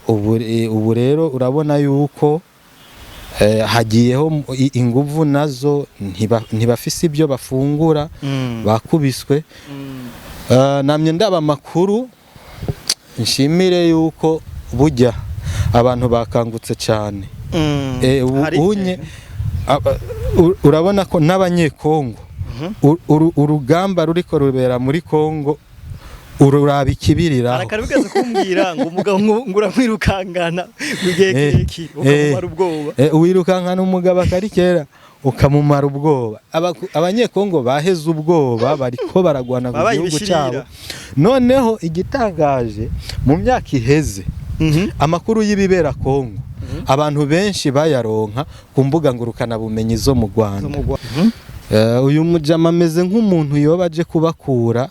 Ubu rero urabona yuko hagiyeho inguvu nazo ntibafise ibyo bafungura, bakubiswe. Namye ndaba amakuru, nshimire yuko burya abantu bakangutse cyane. Ubu unye urabona ko n'Abanyekongo, urugamba ruriko rubera muri Kongo ururaba ikibiriraho. Arakara bigeze kumbwira ngo umugabo ngo uramwirukangana mu gihe kirekire ukamumara ubwoba. Wirukankana umugabo akari kera ukamumara ubwoba. Abanyekongo baheze ubwoba, bariko baragwana ku Babaye gihugu ibishirira. cyabo. Noneho igitangaje, mu myaka iheze amakuru y'ibibera Kongo abantu benshi bayaronka ku mbuga ngurukanabumenyi zo mu Rwanda. Zo mu Rwanda. Uyu mujama ameze nk'umuntu yoba aje kubakura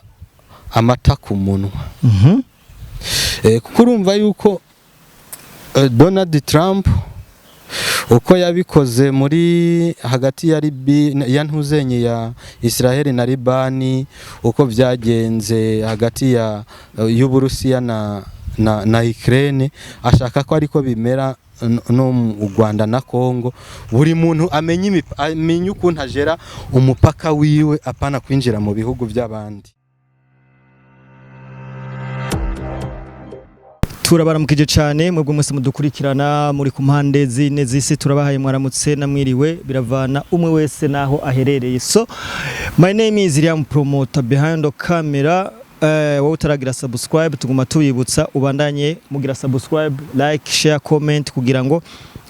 amata ku munwa. Kuko urumva yuko Donald Trump uko yabikoze muri hagati ya Libi ya ntuzenye ya Israel na Libani, uko byagenze hagati ya y'Uburusiya na Ukraine, ashaka ko ariko bimera no mu Rwanda na Congo. Buri muntu amenye ukuntu agera umupaka wiwe, apana kwinjira mu bihugu by'abandi. Turabaramukije cyane mwebwe mwese mudukurikirana muri ku mpande zine z'isi. Turabahaye mwaramutse namwiriwe, biravana umwe wese naho aherereye. So my name is Liam Promoter behind the camera. Wowe utaragira subscribe, tuguma tubibutsa ubandanye mugira subscribe, like, share, comment kugira ngo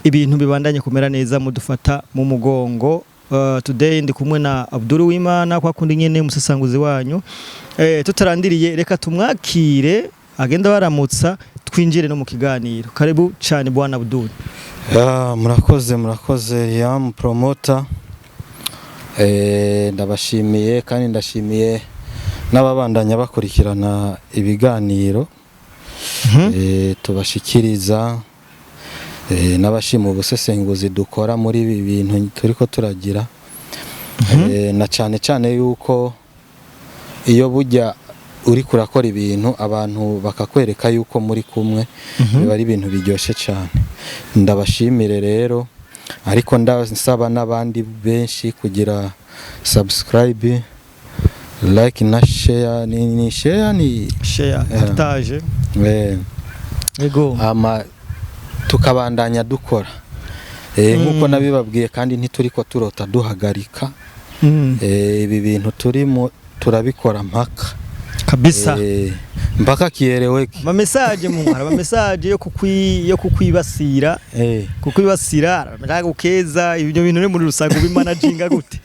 ibintu bibandanye kumera neza, mudufata mu mugongo. Today ndi kumwe na Abdul Wimana, kwa kundi nyene musasanguzi wanyu. Tutarandiriye, reka tumwakire agenda baramutsa, twinjire no mu kiganiro. Karibu cyane, bwana Abdul. Ah, murakoze, murakoze Liam Promoter. Ndabashimiye kandi ndashimiye n'ababandanya bakurikirana ibiganiro tubashikiriza, n'abashima ubusesenguzi dukora muri ibi bintu turiko turagira. Na cyane cyane yuko iyo burya uri kurakora ibintu abantu bakakwereka yuko muri kumwe, biba ari ibintu biryoshye cyane. Ndabashimire rero, ariko ndasaba n'abandi benshi kugira subscribe, like na share. Ni share ni Share, partage. Ego. Ama tukabandanya dukora nkuko nabibabwiye, kandi ntituriko turota duhagarika. Ibi bintu turimo turabikora mpaka Kabisa. Mpaka kieleweke. Ama message mu hari ama message yo kukwibasira, kukwibasira gukeza ibyo bintu ni muri rusange ubimanaginga gute?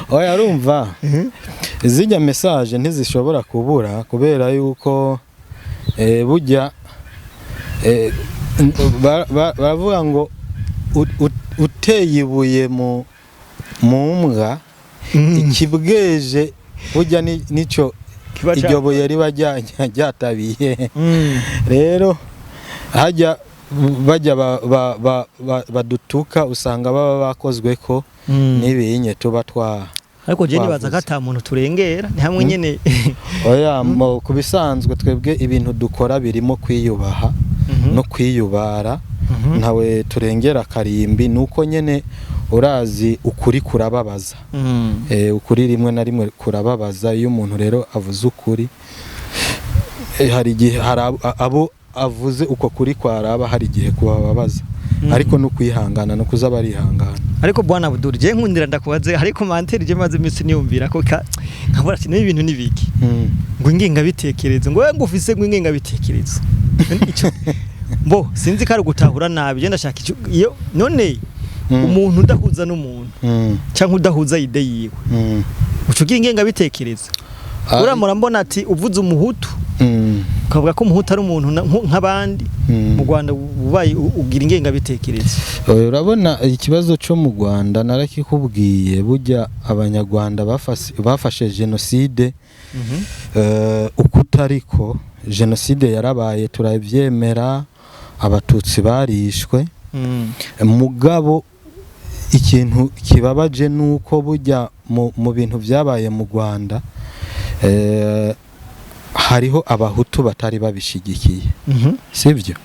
Oya, urumva zijya message ntizishobora kubura, kubera yuko burya baravuga ngo uteye ibuye mu mbwa, ikibweje burya nico Kiba iryo buye riba ryatabiye. Rero hajya bajya badutuka, usanga baba bakozwe ko n'ibinye tuba twa Ariko je nibaza ko twavuze. ata muntu turengera, ni hamwe nyene. Oya, ku bisanzwe twebwe ibintu dukora birimo kwiyubaha no kwiyubara, ntawe turengera karimbi. Nuko nyene urazi ukuri kurababaza. Ukuri rimwe na rimwe kurababaza. Iyo umuntu rero avuze ukuri, hari igihe hari abo avuze uko kuri kwaraba, hari igihe kubababaza, ariko no kwihangana no kuza barihangana. Ariko bwana Abdul, je nkundira ndakubaze, ariko manteri je maze iminsi niyumvira ko nkabura ati niba ibintu nibiki ngo ingengabitekerezo, ngo wewe ngo ufise ngo ingengabitekerezo. Ico mbo sinzi ko ari ugutahura nabi, je ndashaka ico iyo none umuntu udahuza n'umuntu cyangwa udahuza idée yiwe, uca ugira ingengabitekerezo. Uramura mbona ati uvuze umuhutu, ukavuga ko umuhutu ari umuntu nk'abandi mu Rwanda, ubaye ugira ingengabitekerezo. Urabona ikibazo cyo mu Rwanda narakikubwiye, burya Abanyarwanda bafashe jenoside uko utariko. Jenoside yarabaye, turabyemera, Abatutsi barishwe. Mugabo ikintu kibabaje nuko burya mu bintu byabaye mu Rwanda Hariho Abahutu batari babishigikiye, sibyo?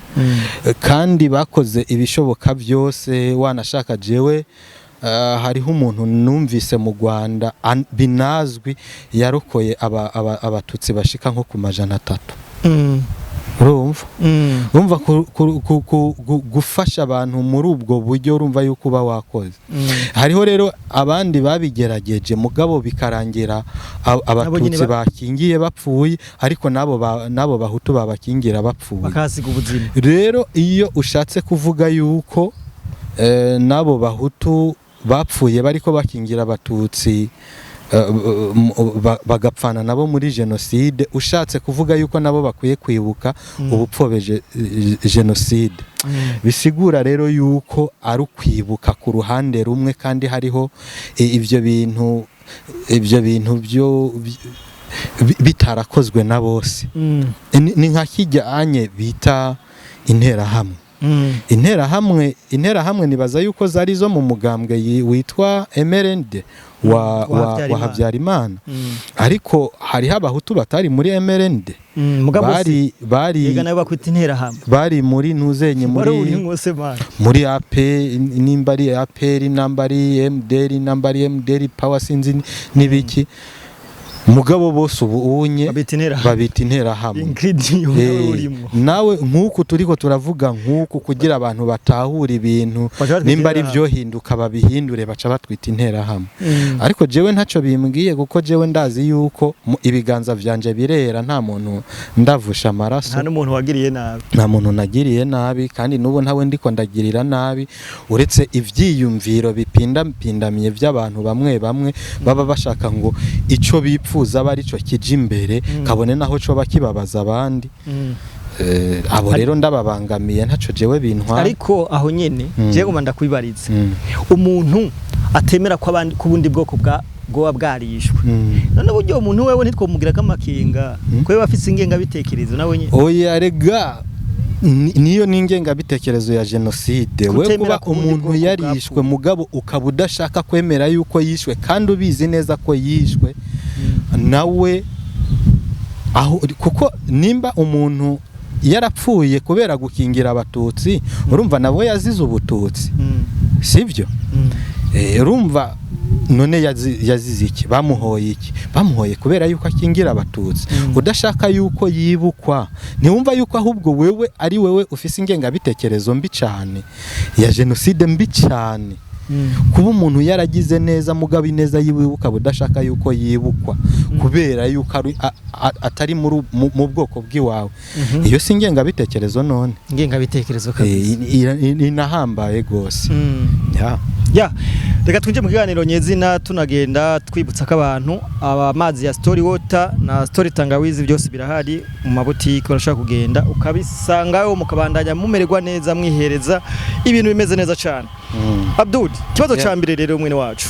Kandi bakoze ibishoboka byose. Wanashaka jewe hariho umuntu numvise mu Rwanda binazwi yarokoye Abatutsi bashika nko ku 300. Urumva, urumva gufasha abantu muri ubwo buryo, urumva yuko uba wakoze. Hariho rero abandi babigerageje, mugabo bikarangira Nabo nyene Abatutsi bakingiye bapfuye, ariko nabo Bahutu babakingira bapfuye, bakahasiga ubuzima. Rero iyo ushatse kuvuga yuko nabo Bahutu bapfuye bariko bakingira Abatutsi, bagapfana nabo muri jenoside, ushatse kuvuga yuko nabo bakwiye kwibuka ubupfobeje jenoside. Bisigura rero yuko ari ukwibuka ku ruhande rumwe, kandi hariho ivyo bintu byo bitarakozwe na bose. Ni nka kijyanye bita Interahamwe. Interahamwe nibaza yuko zari zo mu mugambwe witwa MRND wa Wa wa Habyarimana. Habyarimana. Ariko hariho Abahutu batari muri MRND. Mugabo bari yega nayo bakwita Interahamwe. Bari muri ntuzenye wari uri muri mwose man. Muri AP, nimba ari APR, nimba ari MDR, nimba ari MDR power, sinzi n'ibiki, mugabo bose ubu unye babita Interahamwe. Babita Interahamwe. Ingredient nawe urimo. Nawe nk'uku turiko turavuga, nk'uku kugira abantu batahura ibintu, Baca batwita nimba ari Interahamwe. byohinduka babihindure, baca batwita Interahamwe. Ariko jewe ntaco bimbwiye, kuko jewe ndazi yuko ibiganza vyanje birera, nta muntu ndavusha amaraso. Nta n'umuntu wagiriye nabi. Nta muntu nagiriye nabi, kandi n'ubu ntawe ndiko ndagirira nabi, uretse ivyiyumviro bipindampindamye by'abantu bamwe bamwe baba bashaka ngo ico bipfuza aba arico kija imbere, kabone naho coba kibabaza abandi. Abo rero ndababangamiye, ntaco jewe bintwara. Ariko aho nyene jewe ngoma ndakwibariza, umuntu atemera ko abandi ko ubundi bwoko bwa bwoba bwarishwe, none buryo umuntu wewe ntitwomugira ko amakenga, ko yaba afise ingengabitekerezo nawe nyene? Oya rega, niyo ni ingengabitekerezo ya jenoside. We Kutemera kuba ko ubundi umuntu bwoko yarishwe, bwapfuye. mugabo ukaba udashaka kwemera yuko yishwe kandi ubizi neza ko yishwe, nawe aho, kuko nimba umuntu yarapfuye kubera gukingira Abatutsi, urumva nawe yazize ubututsi, sibyo? Urumva none yazize iki? Bamuhoye iki? Bamuhoye kubera yuko akingira Abatutsi. Udashaka yuko yibukwa, ntiwumva yuko ahubwo wewe ari wewe ufise ingengabitekerezo mbi cyane ya jenoside, mbi cyane? Kuba umuntu yaragize neza, mugabo ineza yiwe ukaba udashaka yuko yibukwa kubera yuko atari mu bwoko bw'iwawe, iyo si ingengabitekerezo none? Ingengabitekerezo kabisa. Inahambaye gose. Ya. Ya, reka twinjire mu kiganiro nyezina, tunagenda twibutsa ko abantu amazi ya Story Water na Story Tangawizi byose birahari mu mabutike, urashobora kugenda ukabisangayo, mukabandanya mumererwa neza, mwihereza ibintu bimeze neza cyane. Abdul, ikibazo ca mbere rero, mwene wacu,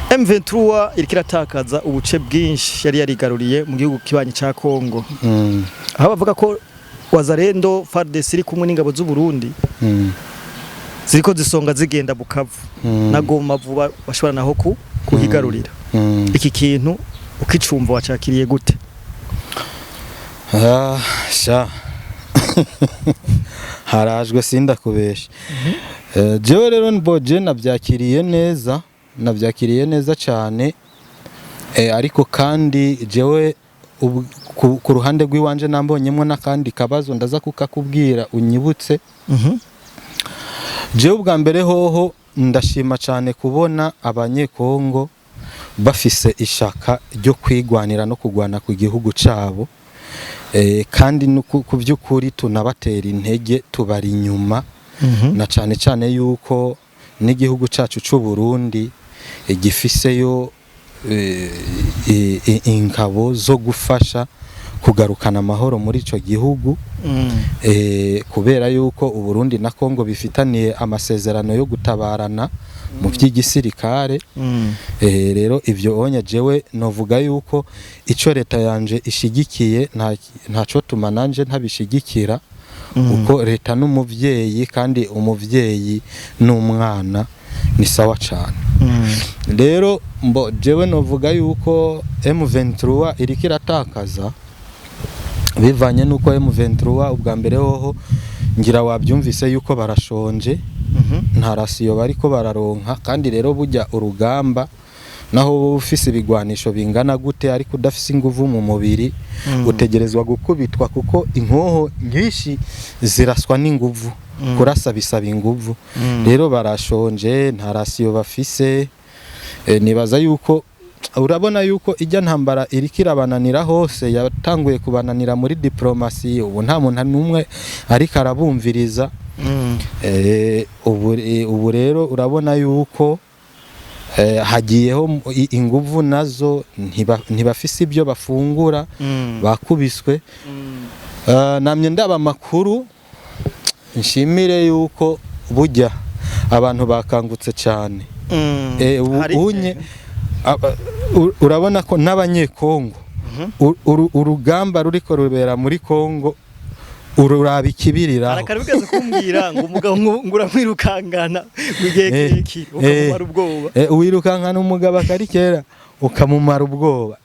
M23 iriko iratakaza ubuce bwinshi yari yarigaruriye mu gihugu kibanyi ca Kongo, aho bavuga ko Wazalendo, FARDC iri kumwe n'ingabo z'u Burundi ziriko zisonga zigenda Bukavu na Goma, vuba bashobora naho kuhigarurira. Iki kintu ukicumva wacakiriye gute? Ah, sha, harajwe, sindakubesha. Jewe rero mboje nabyakiriye neza, nabyakiriye neza cyane. Ariko kandi jewe ku ruhande rw'iwanje nambonyemo n'akandi kabazo, ndaza kukakubwira unyibutse. Jewe ubwa mbere hoho ndashima cyane kubona Abanyekongo bafise ishaka ryo kwigwanira no kugwana ku gihugu cabo. Kandi no ku by'ukuri tunabatera intege, tubari inyuma, na cyane cyane yuko n'igihugu cyacu cy'u Burundi gifiseyo ingabo zo gufasha kugarukana amahoro muri ico gihugu. Kubera yuko Uburundi na Kongo bifitaniye amasezerano yo gutabarana mu by'igisirikare. Rero ivyo onye jewe novuga yuko ico leta yanje ishigikiye ntaco tuma nanje ntabishigikira, kuko leta n'umuvyeyi, kandi umuvyeyi n'umwana ni sawa cane. Rero mbo jewe novuga yuko M23 iriko iratakaza Bivanye n'uko M23 ubwa mbere hoho ngira wabyumvise yuko barashonje, nta ration bariko bararonka. Kandi rero burya urugamba, naho wowe ufise ibigwanisho bingana gute, ariko udafise inguvu mu mubiri, utegerezwa gukubitwa, kuko inkoho nyinshi ziraswa n'inguvu. Kurasa bisaba inguvu. Rero barashonje, nta ration bafise. Nibaza yuko urabona yuko ijya ntambara iriko irabananira hose, yatanguye kubananira muri diplomasi. Ubu nta muntu n'umwe ariko arabumviriza. Ubu rero urabona yuko hagiyeho inguvu, nazo ntibafise ibyo bafungura, bakubiswe. Namye ndaba amakuru, nshimire yuko burya abantu bakangutse cyane. Ubu unye urabona ko n'Abanyekongo, urugamba ruriko rubera muri Kongo ururaba ikibiriraho. Arakara bigeze kumbwira ngo umugabo ngo uramwirukangana ngo igihe kirekire ukamumara ubwoba. Wirukankana umugabo akari kera ukamumara ubwoba.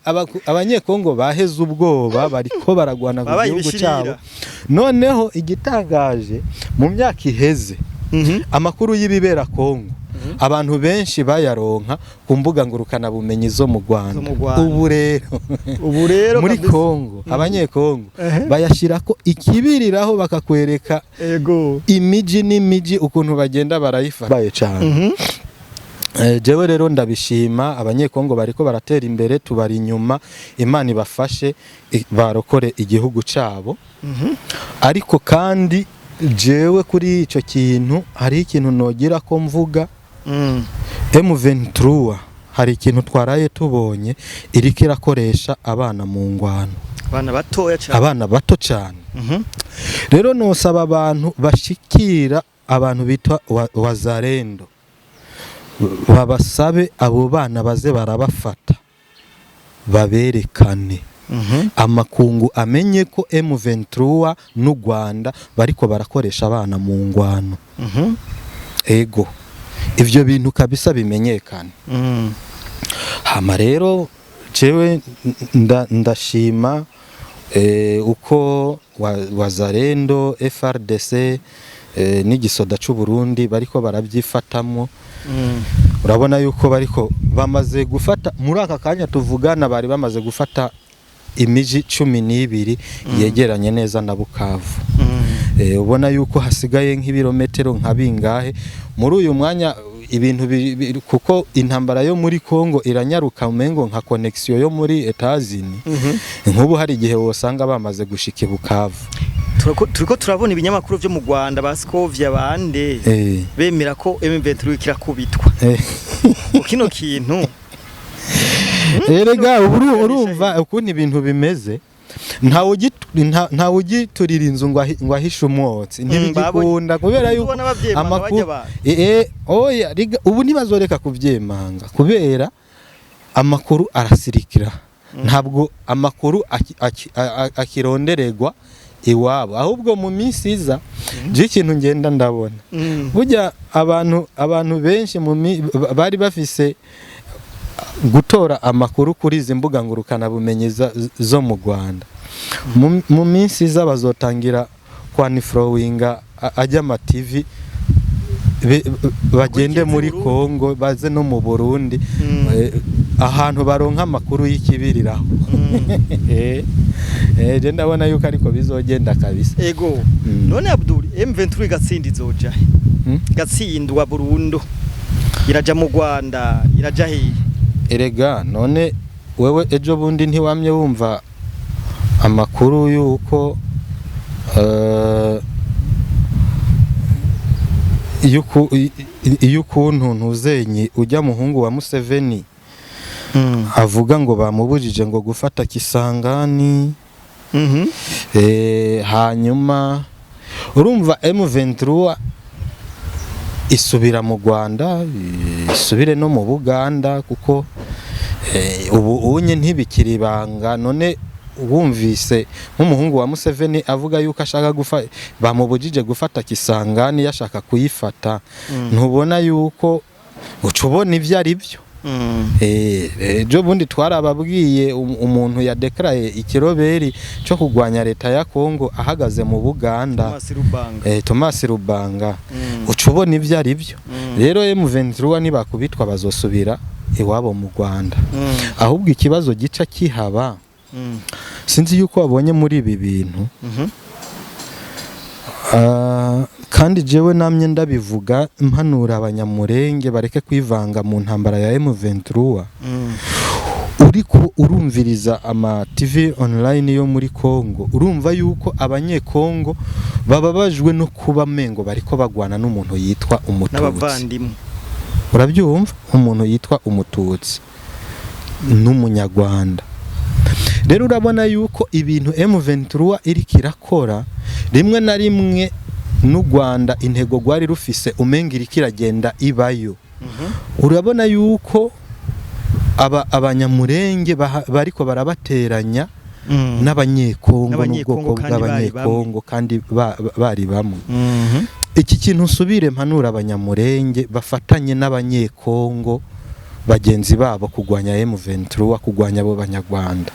Abanyekongo baheze ubwoba, bariko baragwana ku Babaye gihugu ibishirira. cyabo. Noneho igitangaje, mu myaka iheze amakuru y'ibibera Kongo abantu benshi bayaronka ku mbuga ngurukanabumenyi zo mu Rwanda. Zo mu Rwanda. Ubu rero Ubu rero muri kabisa. Kongo, Abanyekongo bayashirako ikibiriraho, bakakwereka imiji n'imiji ukuntu bagenda barayifata baye cyane. Jewe rero ndabishima, Abanyekongo bariko baratera imbere, tubari inyuma. Imana ibafashe barokore igihugu cabo. Ariko kandi jewe kuri ico kintu hari ikintu nogira ko mvuga. M23 hari ikintu twaraye tubonye, iriko irakoresha abana mu ngwano. Abana batoya cyane. Abana bato cyane. Rero nosaba abantu bashikira abantu bitwa wazarendo, babasabe abo bana baze barabafata baberekane, amakungu amenye ko M23 n'u Rwanda bariko barakoresha abana mu ngwano. Ego, ivyo bintu kabisa bimenyekane. Hama rero jewe ndashima uko wazarendo, FRDC n'igisoda c'u Burundi bariko barabyifatamwo. Urabona yuko bariko bamaze gufata, muri aka kanya tuvugana bari bamaze gufata imiji 12 yegeranye neza na Bukavu. Ubona yuko hasigaye nk'ibirometero nka bingahe muri uyu mwanya. Ibintu kuko intambara yo muri Kongo iranyaruka, umengo nka connexion yo muri Etazini. Nk'ubu hari igihe wosanga bamaze gushika i Bukavu. Turiko turabona ibinyamakuru vyo mu Rwanda, ba Scovia bande, bemera ko M23 kirakubitwa. Ngo kino kintu Erega ubu urumva ukuntu ibintu bimeze, ntawe ugiturira inzu ngo ahishe umwotsi, ntibigikunda kubera yuko Ubona bavyemanga amakuru bajya abantu. Oya, ubu ntibazoreka kuvyemanga kubera amakuru arasirikira. Ntabwo amakuru akirondererwa iwabo. Ahubwo mu minsi iza, je ikintu ngenda ndabona, burya abantu benshi bari bafise gutora amakuru kuri izi mbuga ngurukanabumenyi zo mu Rwanda, mu minsi iza bazotangira kwanifrowinga ajya ama TV bagende muri Burundi. Kongo, baze no mu Burundi, ahantu baronka amakuru y'ikibiriraho. Je ndabona yuko ariko bizogenda kabisa. Ego. None Abdul, M23 igatsinda izoja he? Mm? Igatsindwa burundu, iraja mu Rwanda, iraja hehe? Erega none wewe ejo bundi ntiwamye wumva amakuru yuko y'ukuntu ntuzenyi ujya muhungu wa Museveni avuga ngo bamubujije ngo gufata Kisangani? Hanyuma urumva M23 isubira mu Rwanda, isubire no mu Buganda, kuko ubu unye ntibikiri ibanga. None wumvise nk'umuhungu wa Museveni avuga yuko ashaka gufa, bamubujije gufata Kisangani, yashaka kuyifata, ntubona yuko uca ubona ibyo ari byo? Ejo bundi twarababwiye umuntu yadekaraye ikiroberi cyo kurwanya leta ya Kongo ahagaze mu Buganda. Thomas Rubanga. Thomas Rubanga. Uca ubona ibyo ari byo. Rero M23 nibakubitwa bazosubira iwabo mu Rwanda. Ahubwo ikibazo gica kihaba, sinzi yuko wabonye muri ibi bintu. Kandi jewe namye ndabivuga, mpanura Abanyamurenge bareke kwivanga mu ntambara ya M23. Uriko urumviriza ama TV online yo muri Kongo, urumva yuko Abanyekongo bababajwe no kuba mengo bariko bagwana n'umuntu yitwa Umututsi. N'abavandimwe. Urabyumva, umuntu yitwa Umututsi n'Umunyarwanda. Rero urabona yuko ibintu M23 iriko irakora, rimwe na rimwe n'u Rwanda intego rwari rufise umenga iriko iragenda ibayo. Urabona yuko aba Abanyamurenge bariko barabateranya n'Abanyekongo N'Abanyekongo n'ubwoko kandi bari bamwe. bw'Abanyekongo kandi bari bamwe. Iki kintu nsubire mpanura Abanyamurenge bafatanye n'Abanyekongo bagenzi babo kurwanya M23, kurwanya abo Banyarwanda,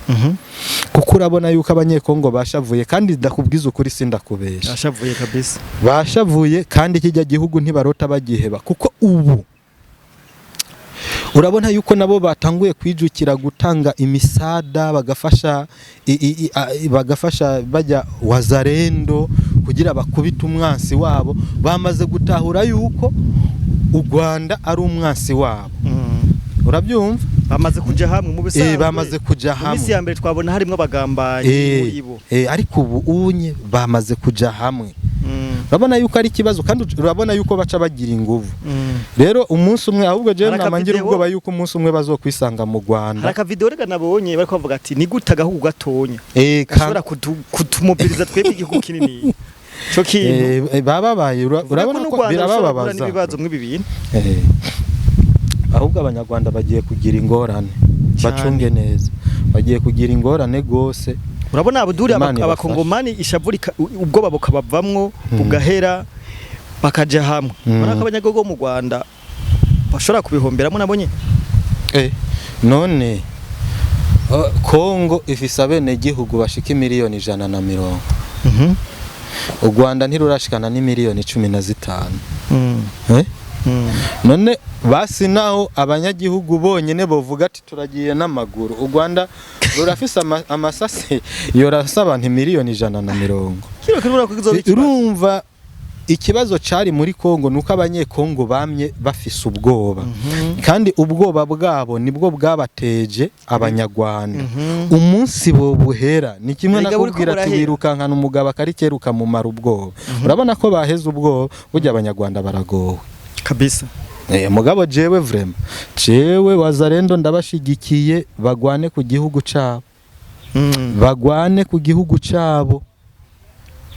kuko urabona yuko Abanyekongo bashavuye, kandi ndakubwiza ukuri, sindakubesha. Ashavuye kabisa. Bashavuye, kandi kijya gihugu ntibarota bagiheba, kuko ubu urabona yuko nabo batanguye kwijukira gutanga imisada, bagafasha bagafasha bajya Wazalendo kugira bakubite umwansi wabo. Bamaze gutahura yuko u Rwanda ari umwansi wabo. Urabyumva? Bamaze kuja hamwe mu bisanzwe. Bamaze kuja Mu minsi hamwe. ya mbere twabona harimo abagambanyi muri bo. Ariko ubu unye bamaze kuja hamwe. Urabona yuko ari ikibazo, kandi urabona yuko baca bagira inguvu. Rero umunsi umwe ahubwo jewe Hari nama ngira akavideo- ubwoba yuko umunsi umwe bazokwisanga mu Hari Rwanda. akavideo rega nabonye bariko bavuga ati: "Ni gute agahugu gatonya gashobora kutumobiriza twebwe igihugu kinini?" Ico kintu Bababaye, urabona n'u ko Rwanda rushobora guhura birababaza. n'ibibazo mw'ibi bintu. Ahubwo Abanyarwanda bagiye kugira ingorane. Cyane. Bacunge neza, bagiye kugira ingorane gose. Urabona Abuduri, Imana ibafashe. Abakongomani ishavu ubwoba bukabavamwo bugahera, bakaja hamwe. Urabona ko abanyagihugu bo mu Rwanda bashobora kubihomberamo nabo nyene. None Kongo ifise abenegihugu bashika 150 miliyoni, u Rwanda ntirurashikana n'imiliyoni 15. None basi naho abanyagihugu bonyene bovuga ati turagiye n'amaguru, u Rwanda rurafise amasasi yorasa abantu 150 miliyoni. Kino kintu urabona ko kizoba ikibazo. Urumva ikibazo cari muri Kongo nuko Abanyekongo bamye bafise ubwoba, kandi ubwoba bwabo nibwo bwabateje Abanyarwanda. Umunsi bo buhera ni kimwe Erega buriko nakubwira ati burahera. wirukankana umugabo akarikera ukamumara ubwoba. Urabona ko baheze ubwoba, burya Abanyarwanda baragowe. Kabisa. Mugabo jewe vraiment, jewe Wazalendo ndabashigikiye, bagwane ku gihugu cabo. Bagwane ku gihugu cabo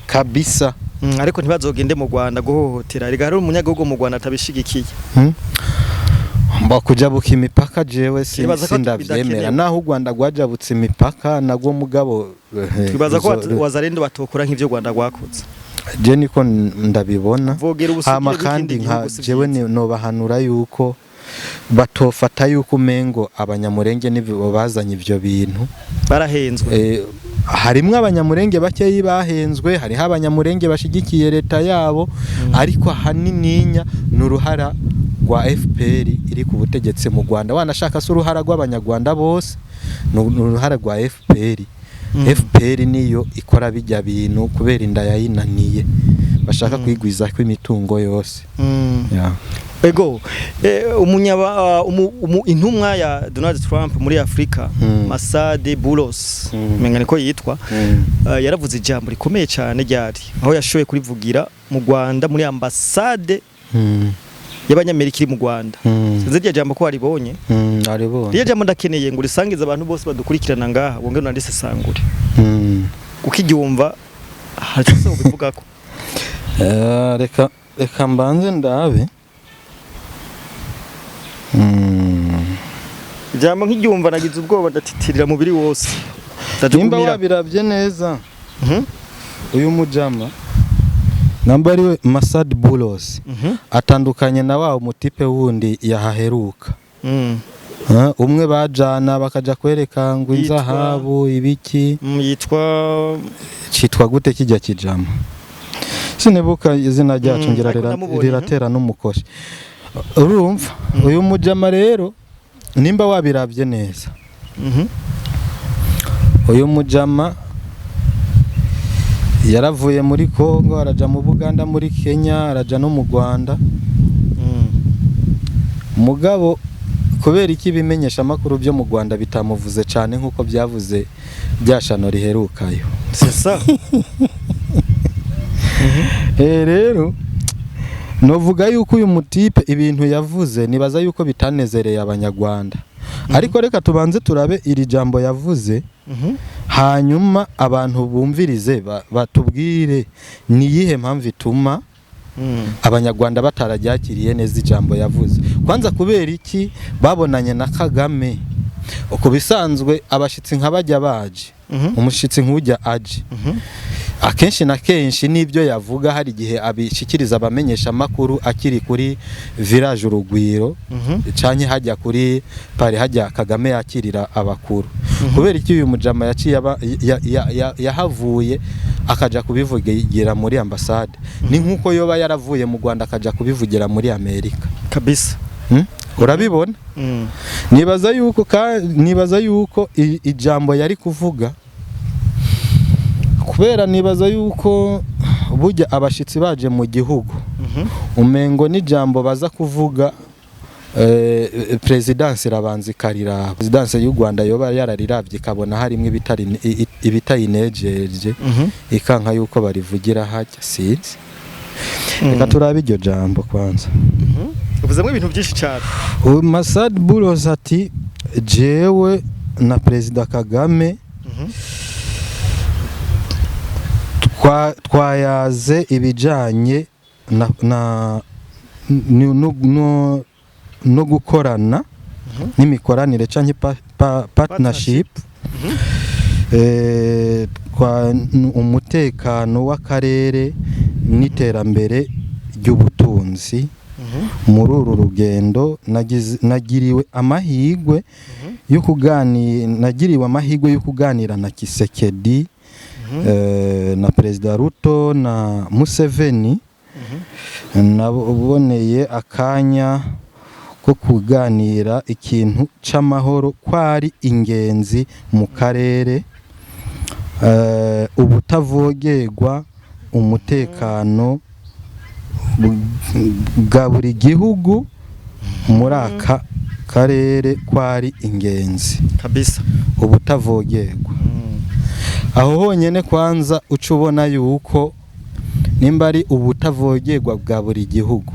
kabisa. Ariko ntibazogende mu Rwanda guhohotera. Erega hari umunyagihugu mu Rwanda atabishigikiye. Mba kujabuka imipaka jewe Twibaza ko sindavyemera. bidakenewe. Naho u Rwanda rwajabutse imipaka nagwo, mugabo Twibaza ko Wazalendo batokora nk'ivyo Rwanda rwakoze. Je niko ndabibona. Vogera ubusugire Hama bw'ikindi kandi nka gihugu si jewe vyiza. nobahanura yuko batofata yuko umengo Abanyamurenge nibo bazanye ivyo bintu. Barahenzwe. Harimwo Abanyamurenge bakeyi bahenzwe, hariho Abanyamurenge bashigikiye leta yabo, ariko ahanininya ni uruhara rwa FPR iri ku butegetsi mu Rwanda. Wanashaka si uruhara rw'Abanyarwanda bose, ni uruhara rwa FPR. FPR niyo ikora bijya bintu kubera inda yayinaniye, bashaka kwigwiza kw'imitungo yose. Yeah. Ego, umunyaba intumwa ya Donald Trump muri Afrika, Masade Boulos, menga niko yitwa, yaravuze ijambo rikomeye cyane ryari aho yashoboye kurivugira mu Rwanda muri ambasade y'Abanyamerika iri mu Rwanda. Sinzi iryo jambo ko waribonye. Aribonye. Iryo jambo ndakeneye ngo urisangize abantu bose badukurikirana ngaha, wongere unandisesangure. Ukiryumva hari icyo ubivugako? Reka mbanze ndabe. Ijambo nkiryumva nagize ubwoba, ndatitirira mubiri wose. Nimba Ndajugumira. wabiravye neza, uyu mujama namba ariwe Masad Boulos atandukanye na wa mutipe wundi yahaheruka. Umwe bajana bakaja kwereka ngo inzahabu ibiki. Yitwa Citwa gute kijya kijama? Sinibuka izina ryacu. Ngira Ariko ndamubonye. Riratera n'umukoshi. Urumva uyu mujama rero, nimba wabiravye neza, uyu mujama yaravuye muri Congo, araja mu Buganda, muri Kenya, araja no mu Rwanda. Mugabo kubera iki ibimenyesha amakuru byo mu Rwanda bitamuvuze cyane nk'uko byavuze bya shano riherukayo? C'est ça. Rero novuga yuko uyu mutipe ibintu yavuze nibaza yuko bitanezereye Abanyarwanda, ariko reka tubanze turabe iri jambo yavuze, hanyuma abantu bumvirize batubwire ni iyihe mpamvu ituma Abanyarwanda batararyakiriye neza ijambo yavuze. Kwanza kubera iki babonanye na Kagame? Uko bisanzwe abashitsi nka bajya baje, umushitsi nk'ujya aje, akenshi na kenshi n'ibyo yavuga hari igihe abishikiriza abamenyesha amakuru akiri kuri Village Urugwiro canke hajya kuri pari hajya Kagame yakirira abakuru. Kubera iki uyu mujama yaciye yahavuye akaja kubivugira muri ambasade? Ni nkuko yoba yaravuye mu Rwanda akaja kubivugira muri Amerika. Kabisa. Urabibona? Nibaza yuko ijambo yari kuvuga, kubera nibaza yuko burya abashitsi baje mu gihugu, umengo n'ijambo baza kuvuga, présidence irabanza ikariraba. Présidence y'u Rwanda yoba yarariravye ikabona harimwo ibitayinejeje, ikanka yuko barivugira hajya. Sinzi, reka turabe iryo jambo kwanza. Uvuzemo ibintu byinshi cyane. Uyu Masad Boulos ati: "Jewe na Perezida Kagame twayaze ibijanye na no gukorana n'imikoranire canke partnership, umutekano w'akarere n'iterambere ry'ubutunzi. Muri uru rugendo nagiriwe amahirwe yo kuganira na Tshisekedi, na Perezida Ruto na Museveni. Naboneye akanya ko kuganira ikintu c'amahoro kwari ingenzi mu karere, ubutavogerwa umutekano bwa buri gihugu muri aka karere kwari ingenzi." Kabisa. Ubutavogerwa, aho honyine kwanza uca ubona yuko nimba ari ubutavogerwa bwa buri gihugu,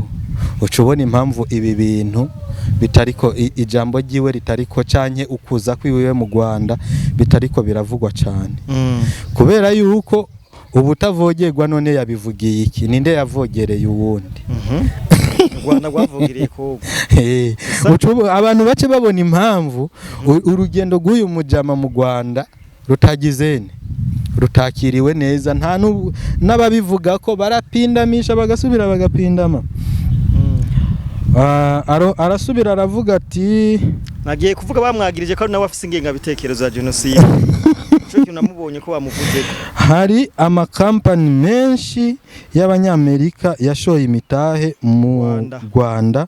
uca ubona impamvu ibi bintu bitariko ijambo ryiwe ritariko canke ukuza kwiwiwe mu Rwanda bitariko biravugwa cane, kubera yuko ubutavogerwa none yabivugiye iki? Ninde yavogereye uwundi? U Rwanda rwavogereye Kongo. Abantu bace babona impamvu urugendo rw'uyu mujama mu Rwanda rutagizene rutakiriwe neza. Nta n'ababivuga ko barapindamisha, bagasubira bagapindama. Arasubira aravuga ati: Nagiye kuvuga bamwagirije ko ari nawe afise ingengabitekerezo ya jenoside. Ico kintu namubonye ko bamuvuzeko. Hari amakampani menshi y'Abanyamerika yashoye imitahe mu Rwanda. Rwanda,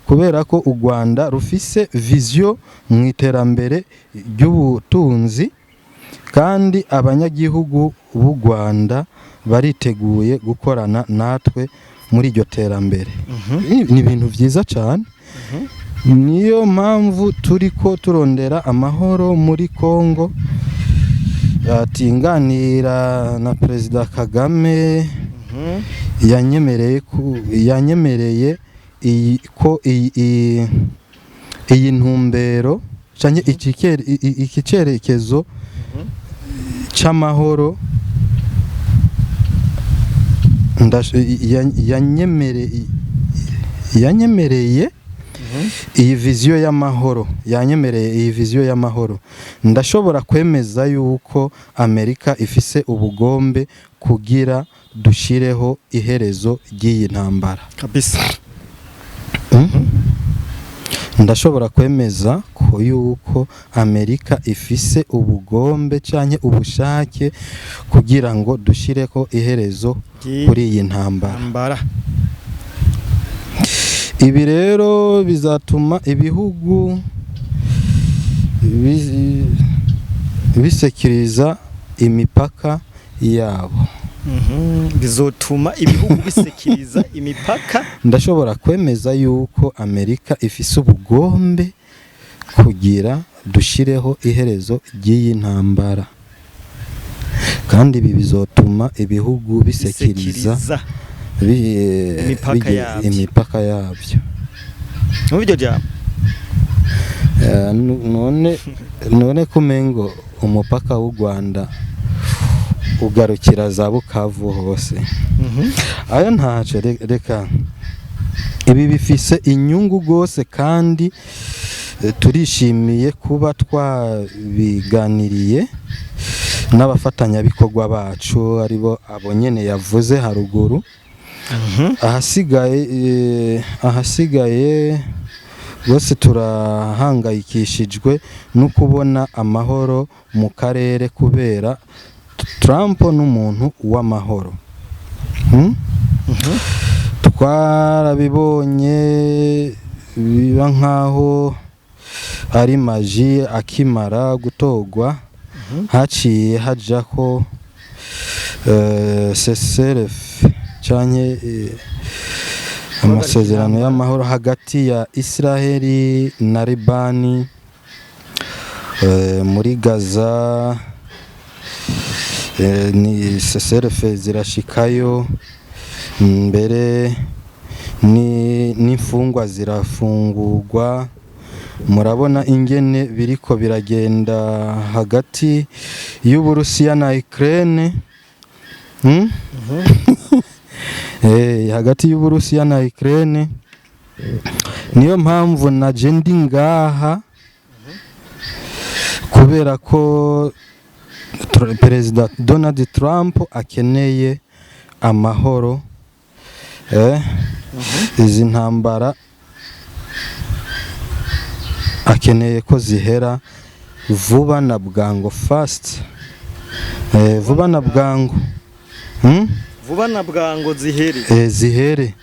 kubera ko u Rwanda rufise vision mu iterambere ry'ubutunzi, kandi abanyagihugu b'u Rwanda bariteguye gukorana natwe muri iryo terambere. Ni ibintu byiza cyane. Niyo mpamvu turi ko turondera amahoro muri Congo." Ati: "Nganira na Perezida Kagame, yanyemereye ko iyi ntumbero canke iki cerekezo c'amahoro yanyemereye iyi vision y'amahoro, yanyemereye iyi vision y'amahoro. Ndashobora kwemeza yuko Amerika ifise ubugombe kugira dushireho iherezo ry'iyi ntambara." Kabisa. Ndashobora kwemeza ko yuko Amerika ifise ubugombe canke ubushake kugira ngo dushireko iherezo kuri iyi ntambara. Ntambara. Ibi rero bizatuma ibihugu bisekiriza imipaka yabo. Bizotuma ibihugu bisekiriza imipaka. Ndashobora kwemeza yuko Amerika ifise ubugombe kugira dushireho iherezo ry'iyi ntambara, kandi ibi bizotuma ibihugu bisekiriza bisekiriza imipaka yabyo. Imipaka yabyo. Muri iryo jambo. None kumengo umupaka w'u Rwanda ugarukira za Bukavu hose. Ayo ntaco, reka ibi bifise inyungu rwose, kandi turishimiye kuba twabiganiriye n'abafatanyabikorwa bacu, aribo abo nyene yavuze haruguru. Ahasigaye bose turahangayikishijwe no kubona amahoro mu karere, kubera Trump n'umuntu w'amahoro. Twarabibonye biba nkaho ari magie. Akimara gutorwa haciye hajako cessez-le-feu canke amasezerano y'amahoro hagati ya Israheli na Libani, muri Gaza, ni cessez-le-feu zirashikayo mbere, ni n'imfungwa zirafungurwa. Murabona ingene biriko biragenda hagati y'Uburusiya na Ukraine, Hagati y'Uburusiya na Ukraine. Niyo mpamvu naje ndi ngaha, kubera ko Perezida Donald Trump akeneye amahoro. Izi ntambara akeneye ko zihera vuba na bwangu, fast, vuba na bwangu, Vuba na bwango zihere. Zihere,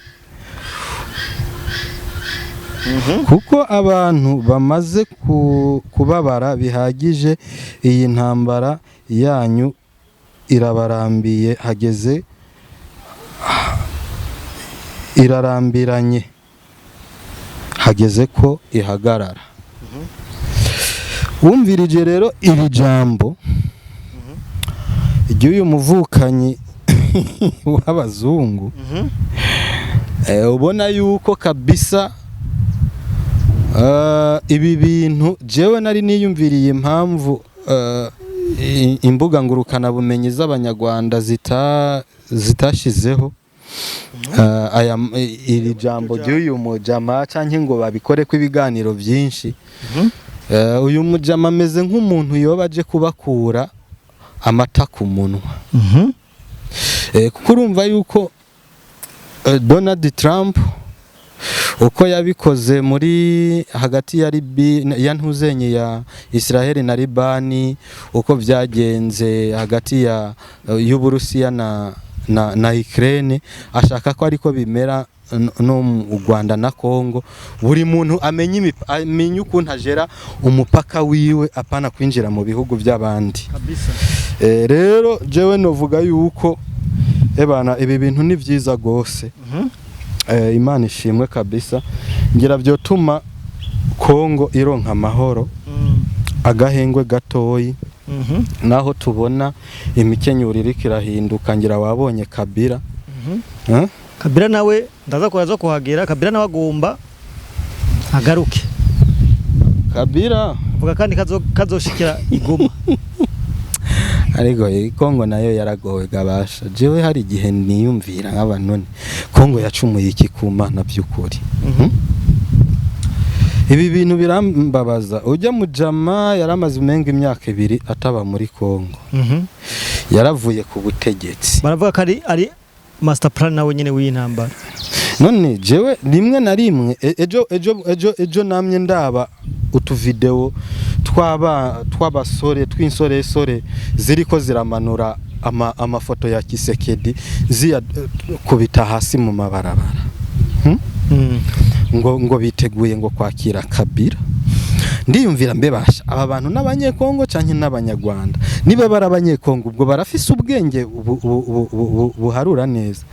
kuko abantu bamaze kubabara bihagije. Iyi ntambara yanyu irabarambiye, hageze, irarambiranye, hageze ko ihagarara. Wumvirije rero iri jambo ry'uyu muvukanyi w'abazungu, ubona yuko kabisa ibi bintu jewe nari niyumviriye impamvu imbuga ngurukanabumenyi z'abanyarwanda zitashizeho aya iri jambo ry'uyu mujama canke ngo babikore ko ibiganiro byinshi. Uyu mujama ameze nk'umuntu yoba aje kubakura amata ku munwa, kuko urumva yuko Donald Trump uko yabikoze muri hagati ya Libi ya ntuzenye ya Israel na Libani, uko byagenze hagati ya y'Uburusiya na Ukraine, ashaka ko ariko bimera no mu Rwanda na Congo. Buri muntu amenye ukuntu agera umupaka wiwe, apana kwinjira mu bihugu by'abandi. Kabisa. Rero jewe novuga yuko ebana ibi bintu ni vyiza gose. Imana ishimwe kabisa, ngira vyotuma Kongo ironka amahoro, agahengwe gatoyi, naho tubona imikenyuro iriko irahinduka. Ngira wabonye Kabila, eh? Kabila nawe ndaza kuza kuhagera. Kabila nawe agomba agaruke. Kabila. Avuga kandi kazoshikira igoma. Ariko iyi Kongo nayo yaragowe gabasha. Jewe hari igihe niyumvira nk'aba, none Kongo yacumuye iki ku Mana by'ukuri? Ibi bintu birambabaza. Ujya mujama yaramaze umenga imyaka 2 ataba muri Kongo, yaravuye ku butegetsi. Baravuga ko ari master plan nawe nyene w'intambara. None jewe rimwe na rimwe ejo namye ndaba utuvideo tw'abasore, tw'insoresore ziriko ziramanura amafoto ya Tshisekedi, ziyakubita hasi mu mabarabara. Ngo biteguye ngo kwakira Kabila. Ndiyumvira, mbe basha, aba bantu n'Abanyekongo canke n'Abanyarwanda? Niba bari Abanyekongo, ubwo barafise ubwenge buharura neza.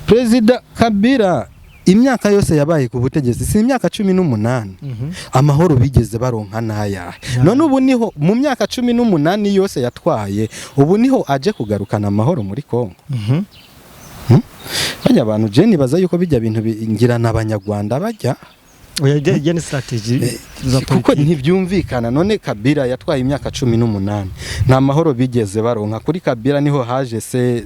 Perezida Kabila imyaka yose yabaye ku butegetsi, si imyaka 18? Amahoro bigeze baronka n'ayahe? None ubu niho, mu myaka 18 yose yatwaye, ubu niho aje kugarukana amahoro muri Kongo? Bajya abantu, je nibaza yuko bijya bintu ngira n'Abanyarwanda bajya. Oya, ijya ni strategy za Kuko politiki. ntibyumvikana. None Kabila yatwaye imyaka 18, nta mahoro bigeze baronka. Kuri Kabila niho haje C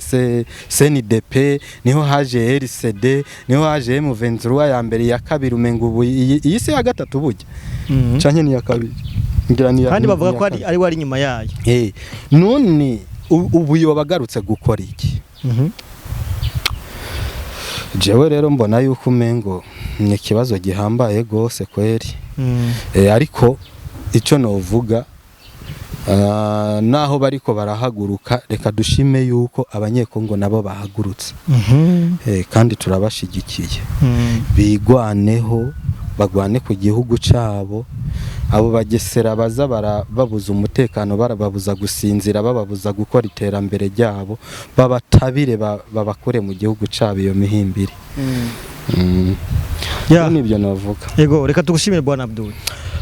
CNDP, niho haje RCD, niho haje M23 ya mbere, ya kabiri, umenga ubu iyi si ya gatatu burya, canke ni ya kabiri, ngira ni ya Kandi bavuga ni ko ya ari kabiri. ari wari inyuma yayo. None ubu yoba agarutse gukora iki? Jewe rero mbona yuko umengo ni ikibazo gihambaye gose kweri. Ariko icyo novuga, naho bariko barahaguruka, reka dushime yuko Abanyekongo nabo bahagurutse. Kandi turabashigikiye. Bigwaneho, bagwane ku gihugu cabo. Abo bagesera baza babuza umutekano, barababuza gusinzira, bababuza gukora iterambere ryabo, babatabire, babakure mu gihugu cabo iyo mihimbiri. Nibyo navuga. Yego, reka tugushimire, bwana Abdul.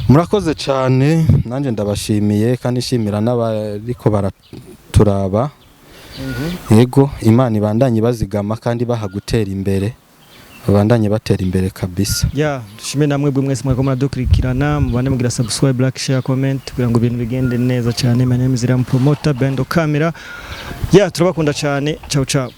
Murakoze cyane, nanjye ndabashimiye kandi nshimira n'abariko baraturaba. Yego, Imana ibandanye bazigama kandi baha gutera imbere, babandanye batera imbere kabisa. Ya, dushimire namwe bwe mwese mwariko muradukurikirana. Mubane mugira subscribe, like, share, comment kugira ngo ibintu bigende neza cyane. My name is Ram Promoter Bendo Camera. Ya, turabakunda cyane. Ciao ciao.